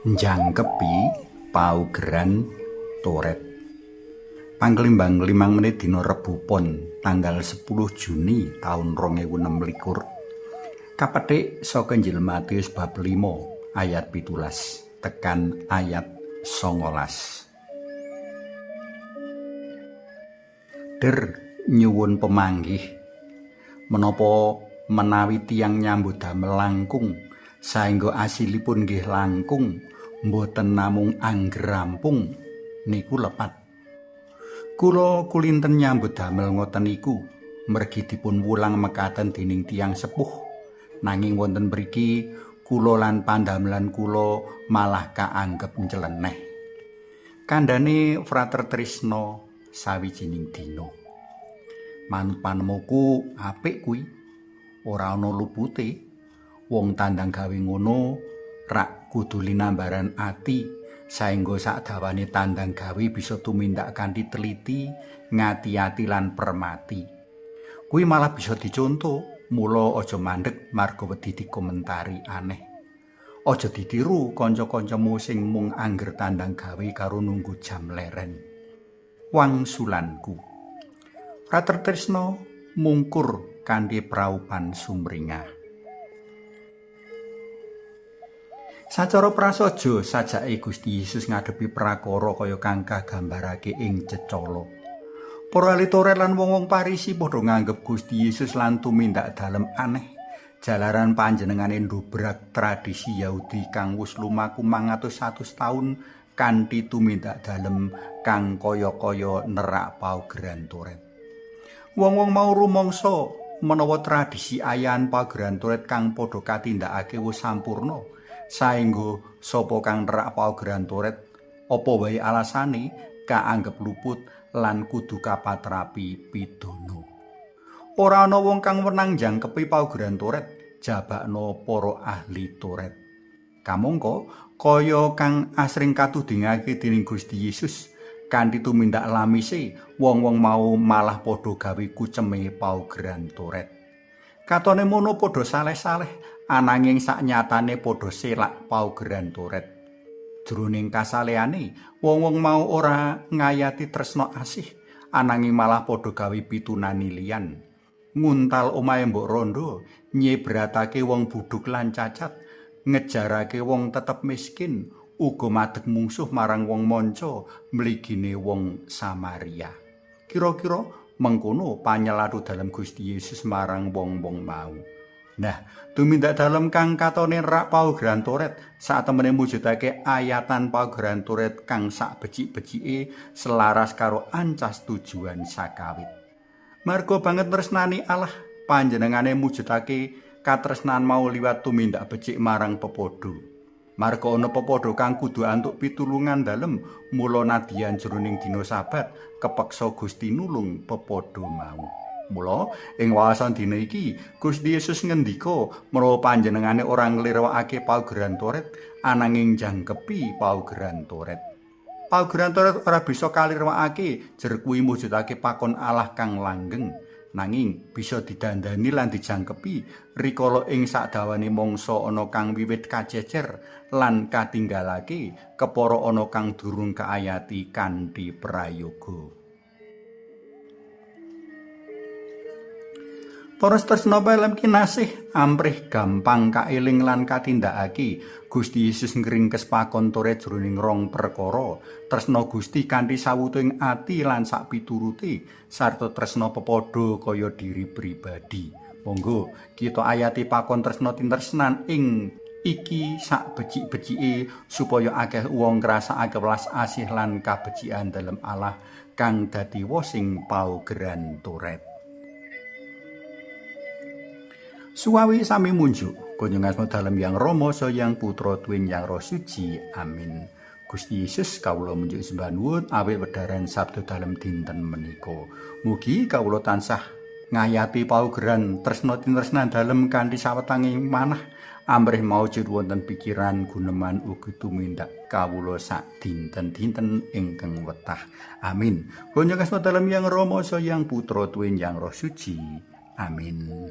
Njangkepi paugeran Toret. Pangklimbang 5 menit dina Rebo Pon tanggal 10 Juni taun 2026. Kapetik saka Injil Matius bab 5 ayat 17 tekan ayat 19. Der nyuwun pemanggih menapa menawi tiyang nyambut damel langkung saengga asilipun nggih langkung mboten namung angger rampung niku lepat. Kula kulinten nyambut damel ngoten niku mergi dipun wulang mekaten dening tiyang sepuh. Nanging wonten mriki kula lan pandamelan kula malah kaanggep njleneh. Kandhane Frater Trisno sawijining dina. Manut panemuku apik kuwi ora ana lupute. Wong tandang gawe ngono rak kudu linambaran ati saengga sakdawane tandang gawe bisa tumindak kanthi teliti, ngati-ati lan permati. Kuwi malah bisa dicontoh, mula aja mandeg marga wedi dikomentari aneh. Aja ditiru kanca-kancamu sing mung angger tandang gawe karo nunggu jam leren. Wangsulanku. Frater Trisno mungkur kanthi praupan sumringah. Sacara prasaja sajake Gusti Yesus ngadepi prakara kaya kang kagambarake ing cecala. Para ahli Taurat lan wong-wong Parisi padha nganggep Gusti Yesus lan tumindak dalem aneh jalaran panjenengane ndobrak tradisi Yahudi kang wis lumaku mangatus-atus taun kanthi tumindak dalem kang kaya-kaya nerak paugeran Taurat. Wong-wong mau rumangsa menawa tradisi ayahan paugeran Taurat kang padha katindakake wis sampurna. Saengga sapa kang nerak paugeran Taurat apa wae alasane kaanggep luput lan kudu kapatrapi pidana. Ora ana wong kang wenang njangkepi paugeran Taurat jabakna para ahli Taurat. Kamangka kaya kang asring katudingake dening Gusti Yesus kanthi tumindak lamise wong-wong mau malah padha gawe kuceme paugeran Taurat. Katone mono padha saleh-saleh ananging saknyatane padha selak paugeran Taurat. Jroning kasalehane, wong-wong mau ora ngayati tresna asih, ananging malah padha gawe pitunani liyan. Nguntal omahe mbok rondo, nyebratake wong budhuk lan cacat, ngejarake wong tetep miskin, uga madeg mungsuh marang wong manca, mligine wong Samaria. Kira-kira mengkono panyelathu dalem Gusti Yesus marang wong-wong mau. Nah, tumindak dalem kang katone rak paugeran Taurat satemene mujudake ayatan paugeran Taurat kang sak becik-becike selaras karo ancas tujuan sakawit. Marga banget tresnani Allah, panjenengane mujudake katresnan mau liwat tumindak becik marang pepadha. Marga ana pepadha kang kudu antuk pitulungan dalem, mula nadyan jroning dina Sabat kepeksa Gusti nulung pepadha mau. Mula ing wawasan dina iki Gusti Yesus ngendika menawa panjenengane ora nglirwakake paugeran Taurat ananging njangkepi paugeran Taurat. Paugeran Taurat ora bisa kalirwakake jer kuwi mujudake pakon Allah kang langgeng, nanging bisa didandani lan dijangkepi rikala ing sakdawane mangsa ana kang wiwit kacecer lan katinggalake kepara ana kang durung kaayati kanthi prayoga. Para tresna pelem kinasih amprih gampang kaeling lan katindakake Gusti Yesus ngringkes pakon Taurat jroning rong perkara, tresna Gusti kanthi sawutuing ati lan sak piturute sarta tresna pepadha kaya diri pribadi. Monggo kita ayati pakon tresna tintresnan ing iki sak becik-becike supaya akeh wong ngrasakake welas asih lan kabecikan dalem Allah kang dadi wosing paugeran Taurat. Suwawi sami munjuk, kunjung asma dalem Yang Rama, Yang Putra, tuwin Yang Roh Suci. Amin. Gusti Yesus kawula munjuk sembah nuwun awit wedharan sabda dalem dinten menika. Mugi kawula tansah ngayati paugeran tresna tinresnan dalem kanthi sawetange manah amrih maujud wonten pikiran guneman ugi tumindak kawula sak dinten-dinten ingkang wetah. Amin. Kunjung asma dalem Yang Rama, Yang Putra, tuwin Yang Roh Suci. Amin.